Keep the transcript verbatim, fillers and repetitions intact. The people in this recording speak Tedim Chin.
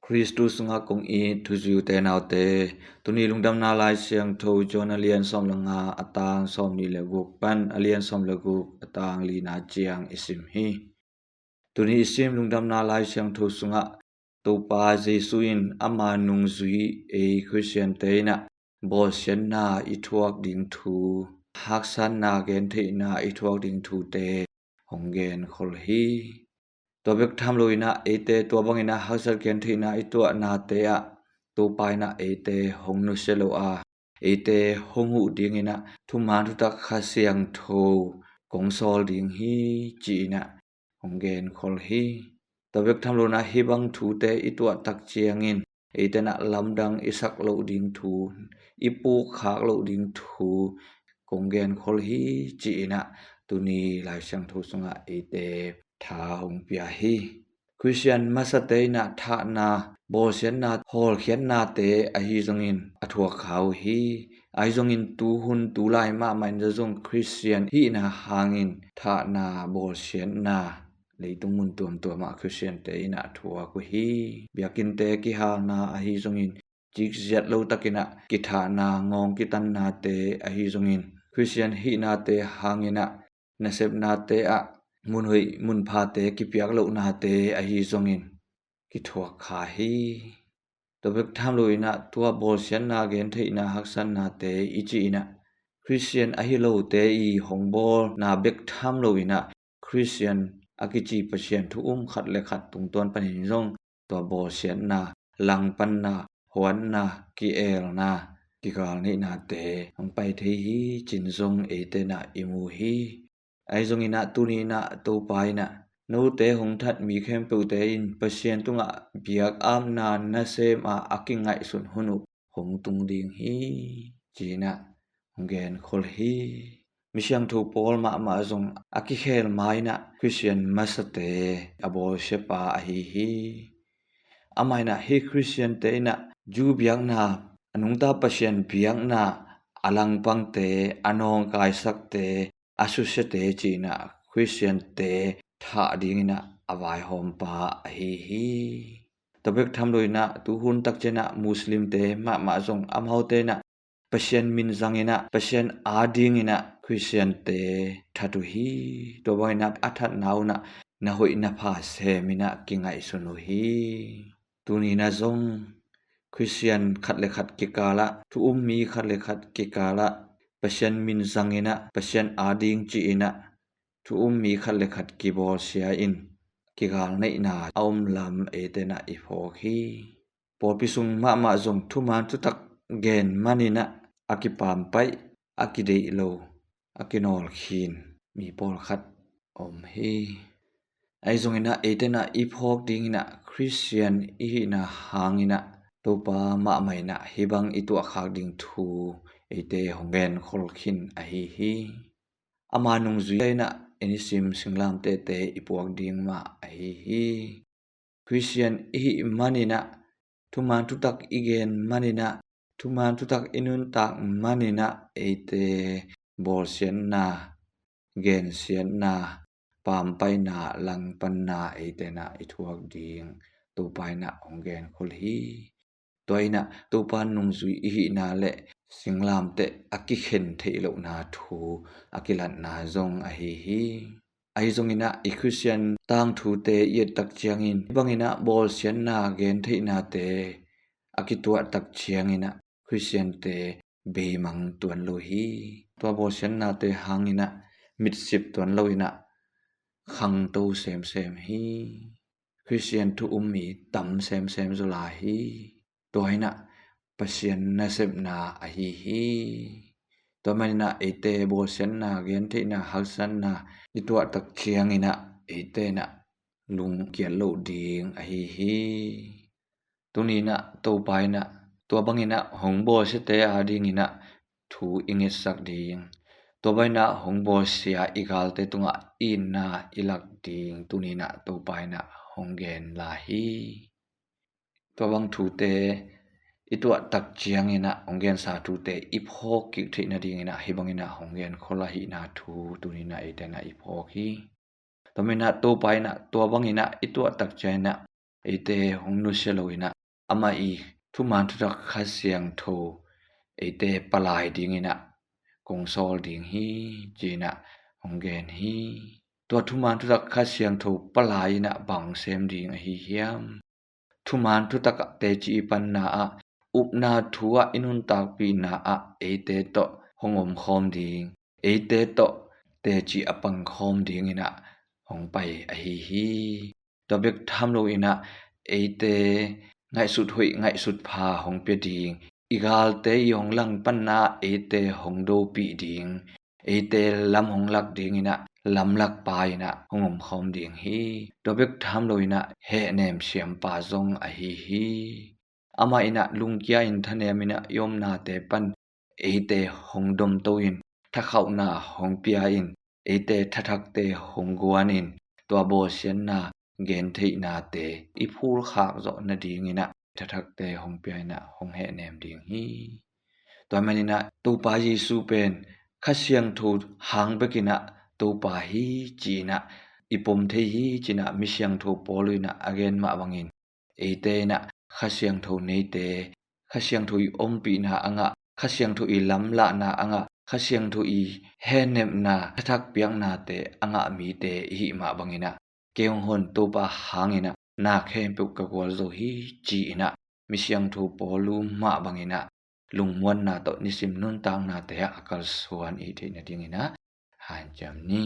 Khristu sungah kong it thuzui u te nau te, tuni Lungdamna Lai Siangtho John a lian sawm le nga, a tang sawmnih le guk pan a lian sawm le guk, a tang lina ciang i sim hi. Tuni i sim Lungdamna Lai Siangtho sungah Topa Jesu in ama nungzui ei Khristian te in ah bawlsiatna i thuak ding thu, haksatna gentheihna i thuak ding thute hong genkhol hi. Tua bek tham lo in ah eite tua bangin ah haksat gentheihna i tuahnate ah Topa in ah eite hong nusia lo a, eite hong huh dingin ah thuman thutak Kha Siangtho kong sawl ding hi ci-in ah hong genkhol hi. Tua bek tham lo in ah hih bang thute i tuah tak ciangin eite in ah lamdang i sak loh ding thu, i pukkhak loh ding thu kong genkhol hi ci-in ah tuni Lai Siangtho sungah eite tha hong pia hi. Khristian masate in ah thahna, bawlsiatna, hawlkhiatnate ahi zongin a thuak kha uh hi. Ahi zongin tuhun tulai mahmah in zong Khristian hihna hangin thahna, bawlsiatna leitung mun tuamtuam ah Khristiante in ah thuak uh hi. Biakinnte kihalna ahi zongin cikziat lo takin ah kithahna, ngawng kitannate ahi zongin Khristian hihnate hangin ah nasepnate ah munhoih munphate kipiak lohnate ahi zongin kithuak kha hi. Tua bek tham lo in ah tua bawlsiatna gentheihna haksatnate i cih in ah Khristian ahi lote i hong bawlna bek tham lo in ah Khristian a kici Pasian thu um khat le khat tungtawn panin zong tua bawlsiatna, langpanna, huatna, ki-elna, kigalneihnate hong pai thei hi ci-in zong eite in ah i mu hi. Ahi zongin ah tuni in ah Topa in ah note hong that mi khempeuhte in Pasian tungah biakapna nasem a a kingaihsun hun uh hong tung ding hi ci-in ah hong genkhol hi. Misiangtho Paul mahmah zong a kikhel ma in ah Khristian masate a bawlsiapa ahi hi. Amah in ah hih Khristiante in ah Jew biakna, a nungta Pasian biakna a langpangte, a nawngkaisakte, a susiate ci-in ah Khristiante thah dingin ah a vaihawmpa ahi hi. Tua bek tham lo in ah tuhun tak ciang ah Muslimte mahmah zong amaute in ah Pasian min zangin ah Pasian adingin ah Khristiante that uh hi. Tua bangin ah a thatna un ah na hoih na pha semin ah kingaihsun uh hi. Tuni in ah zong Khristian khat le khat kikal ah, thu um mi khat le khat kikal ah Pasian min zangin ah Pasian ading ci-in ah thu um mi khat le khat kibawlsia in kigalneihna a om lam eite in ah i phawk hi. Pawlpi sung mahmah zong thuman thutak gen manin ah a kipaampaih, a kideih lo, a kinawlkhin mi pawlkhat om hi. Ahi zongin ah eite in ah i phawk dingin ah Khristian i hihna hangin ah Topa mahmah in ah hih bang i tuahkhak ding thu eite hong genkhol khin ahi hi. Ama nungzui in ah i nisim singlamtehte i puak ding mah ahi hi. Khristian i hih manin ah, thuman thutak i gen manin ah, thuman thutak i nuntak manin ah eite bawlsiatna, gensiatna, paampaihna, langpanna eite in ah i thuak ding Topa in ah hong genkhol hi. Tua in ah Topa nungzui i hihna le singlamteh a kikhen theih lohna thu a kilatna zong ahi hi. Ahi zongin ah i Khristian tangthute i et tak ciangin hih bangin ah bawlsiatna gentheihnate a kituah tak ciangin ah Khristiante beimang tuan lo hi. Tua bawlsiatnate hangin ah mitsip tuan lo in ah khangto semsem hi. Khristian thu um mi tam semsem zaw lai hi. Tua in ah Pasian nasepna ahi hi. Tua manin ah eite bawlsiatna, gentheihna, haksatna i tuah tak ciangin ah eite in ah lungkiat loh ding ahi hi. Tuni in ah Topa in ah tua bangin ah hong bawlsiate adingin ah thu i ngetsak ding, tua bangin ah hong bawlsia i galte tungah itna i lak ding tuni in ah Topa in ah hong gen lai hi. Tua bang thute i tuah tak ciangin ah hong gensa thute i phawk kik theih nadingin ah hih bangin ah hong genkhol ahihna thu tuni in ah eite in ah i phawk hi. Tua manin ah Topa in ah tua bangin ah i tuah tak ciangin ah eite hong nusia lo in ah, amah i thuman thutak Kha Siangtho eite palai ding in ah kong sawl ding hi, ci in ah hong gen hi. Tua thuman thutak Kha Siangtho palai in ah bang sem ding ahi hiam? Thuman thutak ah teci i panna ah, upna thu ah i nuntakpihna ah eite tawh hong omkhawm ding, eite tawh teci a pangkhawm ding in ah hong pai ahi hi. Tua bek tham lo in ah, eite ngaihsut hoih ngaihsut pha hong pia ding, i galte i hong langpanna eite hong dopih ding, eite lam hong lak ding in ah lamlak pa in ah hong omkhawm ding hi. Tua bek tham lo in ah, hehnem siampa zong ahi hi. Amah in ah lungkia in thanem in ah i omnate pan eite hong domto in, thakhauhna hong pia in, eite thathakte hong guan in, tua bawlsiatna gentheihnate i phulkhak zawh nading in ah thathakte hong pia in ah hong hehnem ding hi. Tua man in ah Topa Jesu pen Kha Siangtho hang bek in ah Topa hi, ci in ah i pom thei hi, ci in ah mi siangtho Paul in ah a gen mah bangin, eite in ah Kha Siangtho neite, Kha Siangtho i ompihna a ngah, Kha Siangtho i lamlahna a ngah, Kha Siangtho i hehnepna, thathak piaknate a ngah mite i hih mah bangin ah, kei hong hon Topa hang in ah na khempeuh ka gualzo hi, ci in ah mi siangtho Paul mah bangin ah lungmuanna tawh nisim nuntaknate ah a kalsuan i hih theih nading in ah hanciam ni.